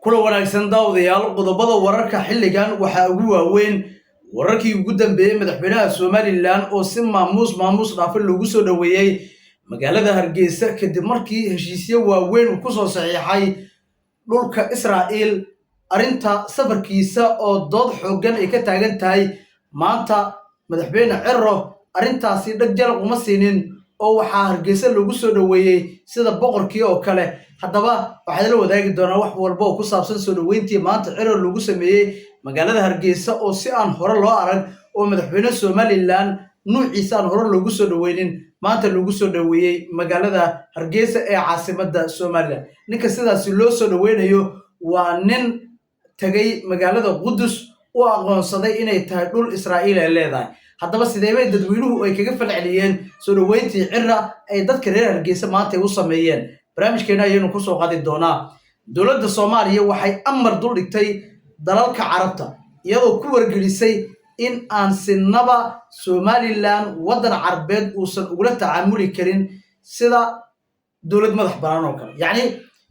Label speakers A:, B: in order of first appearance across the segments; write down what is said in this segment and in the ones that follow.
A: Kula wanaagsan daawadayaal, qodobada wararka xilligan waxaa ugu waaweyn wararkii ugu dambeeyey madaxweynaha Somaliland oo si maamuus dhaafa loogu soo dhoweeyey magaalada Hargeysa kadib markii heshiisyo waaweyn uu kusoo saxiixay dhulka Israa'iil. Arrinta safarkiisa oo dood xooggan ay ka taagan tahay maanta, madaxweyne Ciro arrintaasi dheg jalaq uma siinin oo waxaa Hargeysa loogu soo dhoweeyey sida boqorkii oo kale. Haddaba waxaad la wadaagi doonaa wax walba oo ku saabsan soo dhoweyntii maanta Ciro lagu sameeyey magaalada Hargeysa oo si aan hore loo arag oo madaxweyne Somaliland nuuciisa aan hore loogu soo dhoweynin maanta lagu soo dhoweeyey magaalada Hargeysa ee caasimadda Somaliland. Ninka sidaasi loo soo dhoweynayo waa nin tagay magaalada Qudus u aqoonsaday inay tahay dhul Israa'iil ay leedahay. Haddaba sideebay dadweynuhu ay kaga falceliyeen soo dhoweyntii Cira ay dadka reer Hargeysa maanta ay u sameeyeen? Barnaamijkeena ayaynu kusoo qaadi doonaa. Dowladda Soomaaliya waxay amar dul dhigtay dalalka Carabta iyadoo ku wargelisay in aan sinaba Somaliland waddan Carbeed uusan ugula tacaamuli karin sida dowlad madax bannaan oo kale, yacni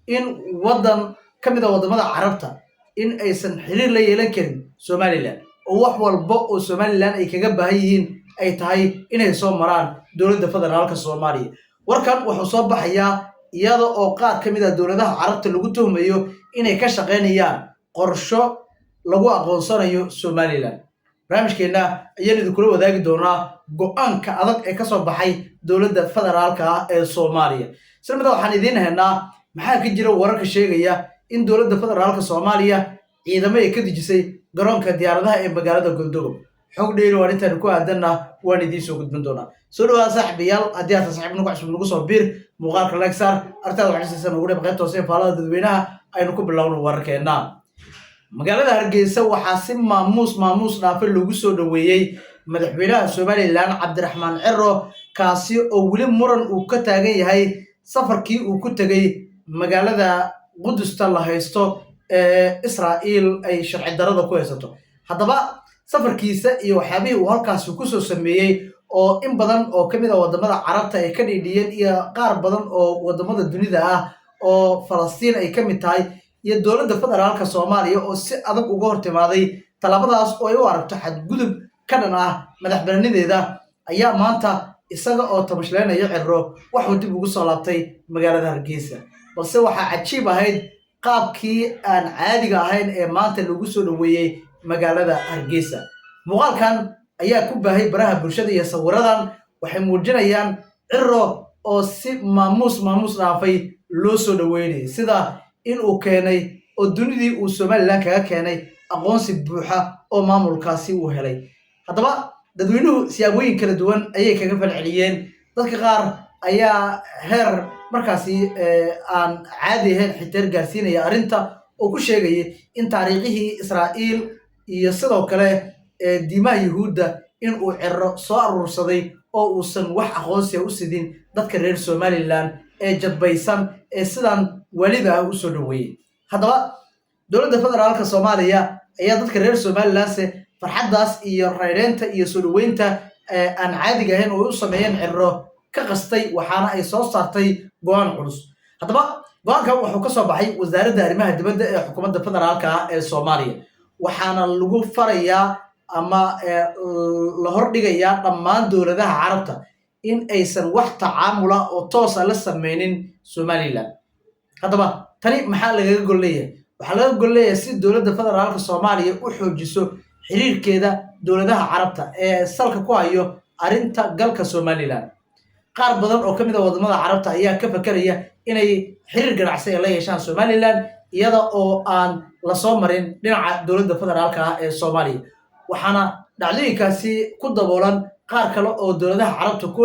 A: in waddan ka mid a waddamada Carabta in aysan xiriir la yeelan karin Somaliland oo wax walba oo Somaliland ay kaga baahan yihiin ay tahay inay soo maraan dowladda federaalka Soomaaliya. Warkan wuxuu soo baxayaa iyada oo qaar ka mid ah dowladaha Carabta lagu tuhmayo inay ka shaqaynayaan qorsho lagu aqoonsanayo Somaliland. Barnaamijkeenna ayaan idinkula wadaagi doonaa go'aanka adag ee kasoo baxay dowladda federaalka ah ee Soomaaliya. Isla mida waxaan idiin haynaa maxaa ka jira wararka sheegaya in dowladda federaalka Soomaaliya ciidamo ay ka dejisay garoonka diyaaradaha ee magaalada Goldogob. Xog dheeri oo arrintan ku aadanna waan idiin soo gudbin doonaa. Soo dhawaada saaxiibayaal, haddii aad saaxiib nagu cusub nagu soo biir, muuqaalka like saar, artaada waxay ugu dhib qaybta hoose ee faalada dadweynaha. Aynu ku bilowno wararkeenna. Magaalada Hargeysa waxaa si maamuus dhaafa loogu soo dhoweeyey madaxweynaha Somaliland Cabdiraxmaan Ciro, kaasi oo weli muran uu ka taagan yahay safarkii uu ku tegey magaalada Qudusta la haysto ee Israa'iil ay sharci darada ku haysato. Haddaba safarkiisa iyo waxyaabihii uu halkaasi kusoo sameeyey oo in badan oo ka mid ah waddamada Carabta ay ka dhiidhiyeen iyo qaar badan oo waddamada dunida ah oo Falastiin ay ka mid tahay iyo dowladda federaalka Soomaaliya oo si adag uga hor timaaday tallaabadaas oo ay u aragto xadgudub ka dhan ah madaxbananideeda, ayaa maanta isaga oo tabashleynaya Ciro waxuu dib ugu soo laabtay magaalada Hargeysa. Balse waxaa cajiib ahayd qaabkii aan caadiga ahayn ee maanta lagu soo dhoweeyey magaalada Hargeysa. Muuqaalkan ayaa ku baahay baraha bulshada iyo sawiradan waxay muujinayaan Ciro oo si maamuus dhaafay loo soo dhoweynayay, sida in uu keenay oo dunidii uu Somaliland kaga keenay aqoonsi buuxa oo maamulkaasi uu helay. Haddaba dadweynuhu siyaabooyin kala duwan ayay kaga falceliyeen. Dadka qaar ayaa heer markaasi aan caadi ahayn xiteer gaarsiinaya arrinta oo ku sheegaya in taariikhihii Israa'iil iyo sidoo kale diimaha Yuhuudda in uu Ciro soo aruursaday oo uusan wax aqoonsiga u sidin dadka reer Somaliland ee jadbaysan ee sidan welida ah u soo dhoweeyey. Haddaba dowladda federaalka Soomaaliya ayaa dadka reer Somalilandse farxaddaas iyo rayreynta iyo soo dhoweynta aan caadiga ahayn oo ay u sameeyeen Ciro ka qastay, waxaana ay soo saartay go'aan culus. Haddaba go'aankan wuxuu ka soo baxay wasaaradda arrimaha dibadda ee xukuumadda federaalka ah ee Soomaaliya, waxaana lagu farayaa ama la hordhigayaa dhammaan dowladaha Carabta in aysan wax tacaamula oo toosa la sameynin Somaliland. Haddaba tani maxaa lagaga gol leeyahay? Waxaa laga gol leeyahay si dowladda federaalka Soomaaliya u xoojiso xiriirkeeda dowladaha Carabta ee salka ku hayo arrinta galka Somaliland. Qaar badan oo ka mid ah waddamada Carabta ayaa ka fakeraya inay xiriir ganacsi ay la yeeshaan Somaliland iyada oo aan lasoo marin dhinaca dowladda federaalka ah ee Soomaaliya, waxaana dhacdooyinkaasi ku daboolan qaar kale oo dowladaha Carabta ku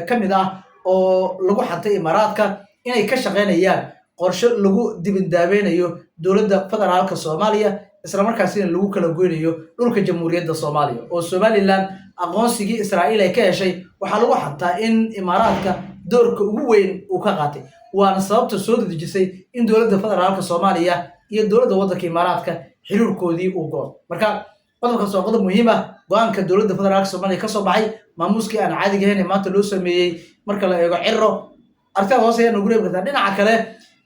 A: ka mid ah oo lagu xantay Imaaraadka inay ka shaqaynayaan qorshe lagu dibindaabeynayo dowladda federaalka Soomaaliya, islamarkaasina lagu kala goynayo dhulka Jamhuuriyadda Soomaaliya oo Somaliland aqoonsigii Israa'iil ay ka heshay. Waxaa lagu xantaa in Imaaraadka doorka ugu weyn uu ka qaatay, waana sababta soo dedejisay in dowladda federaalka Soomaaliya iyo dowladda waddanka Imaaraadka xiriirkoodii uu go'o. Marka qodobkaas waa qodob muhiim ah, go'aanka dowladda federaalka Soomaaliya kasoo baxay, maamuuskii aan caadiga ahayn ee maanta loo sameeyey marka la eego Ciro. Aragtida hoose ayaa noogu reebi kartaa. Dhinaca kale,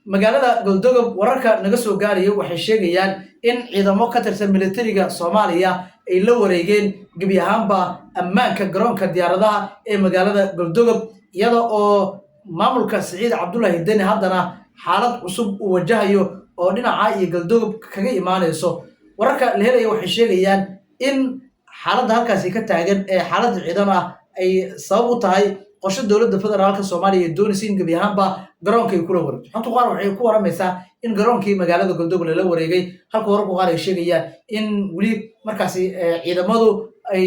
A: Magaalada Goldogob wararka naga soo gaaraya waxay sheegayaan in ciidamo ka tirsan militariga Soomaaliya ay la wareegeen gebi ahaanba ammaanka garoonka diyaaradaha ee magaalada Goldogob, iyada oo maamulka Siciid Cabdullaahi Deni haddana xaalad cusub uu wajahayo oo dhinaca iyo Galdogob kaga imaanayso. Wararka la helaya waxay sheegayaan in xaaladda halkaasi ka taagan ee xaaladda ciidan ah ay sabab u tahay qorshe dowladda federaalka Soomaaliya ee doonaysa in gebi ahaanba garoonka ay kula wareegto. Xogta qaar waxay ku waramaysaa in garoonkii magaalada Goldogob lala wareegay, halka wararku qaar ay sheegayaan in weli markaasi ciidamadu ay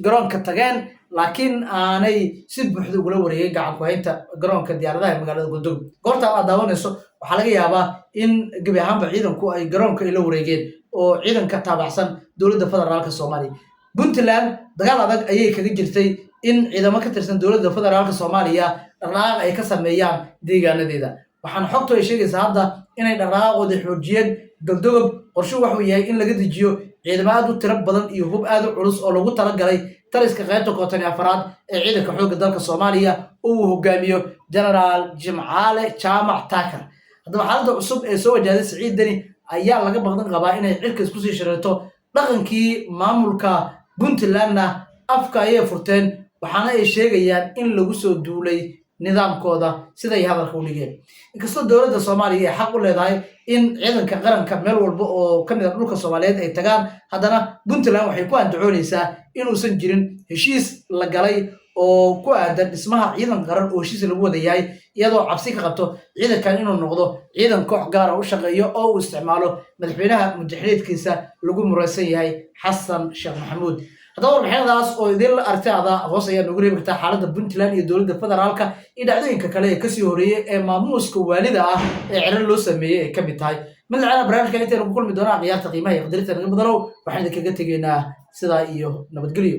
A: garoonka tageen, laakiin aanay si buuxda ugula wareegin gacan ku haynta garoonka diyaaradaha ee magaalada Goldogob. Goorta aad daawanayso waxaa laga yaabaa in gebi ahaanba ciidanku ay garoonka ay la wareegeen oo ciidanka taabacsan dowladda federaalka Soomaaliya. Puntland dagaal adag ayay kaga jirtay in ciidamo ka tirsan dowladda federaalka Soomaaliya dhaqdhaqaaq ay ka sameeyaan deegaanadeeda, waxaana xogtu ay sheegaysaa hadda inay dhaqdhaqaaqooda xoojiyeen. Galdogob qorshuhu waxuu yahay in laga dejiyo ciidamo aad u tiro badan iyo hub aad u culus oo lagu talagalay taliska qaybta 54aad ee ciidanka xoogga dalka Soomaaliya oo uu hogaamiyo Genaraal Jimcaale Jaamac Taakar. Haddaba xaaladda cusub ee soo wajahday Siciid Deni ayaa laga baqdan qabaa inay cirka isku sii shareerto. Dhaqankii maamulka Puntlandna afka ayay furteen, waxaana ay sheegayaan in lagu soo duulay nidaamkooda, siday hadalka u dhigeen. Inkastoo dowladda Soomaaliya ay xaq u leedahay in ciidanka qaranka meel walba oo ka mid a dhulka Soomaaliyeed ay tagaan, haddana Puntland waxay ku andacoonaysaa inuusan jirin heshiis la galay oo ku aadan dhismaha ciidan qaran oo heshiis lagu wada yahay, iyadoo cabsi ka qabto ciidankan inuu noqdo ciidan koox gaara u shaqeeyo oo uu isticmaalo madaxweynaha muddaxileedkiisa lagu muraysan yahay, Xasan Sheekh Maxamuud. Haddaba warbixinadaas oo idin la aragtaada hoos ayaa noogu reebi kartaa, xaaladda Puntland iyo dowladda federaalka iyo dhacdooyinka kale ee kasii horeeyey ee maamuuska waalida ah ee Ciro loo sameeyey ay ka mid tahay. Mid lacana barnaamijkan intaynu ku kulmi doonaa, khiyaarta qiimaha iyo qadarinta naga mudanow, waxaan idinkaga tegaynaa sidaa iyo nabadgelyo.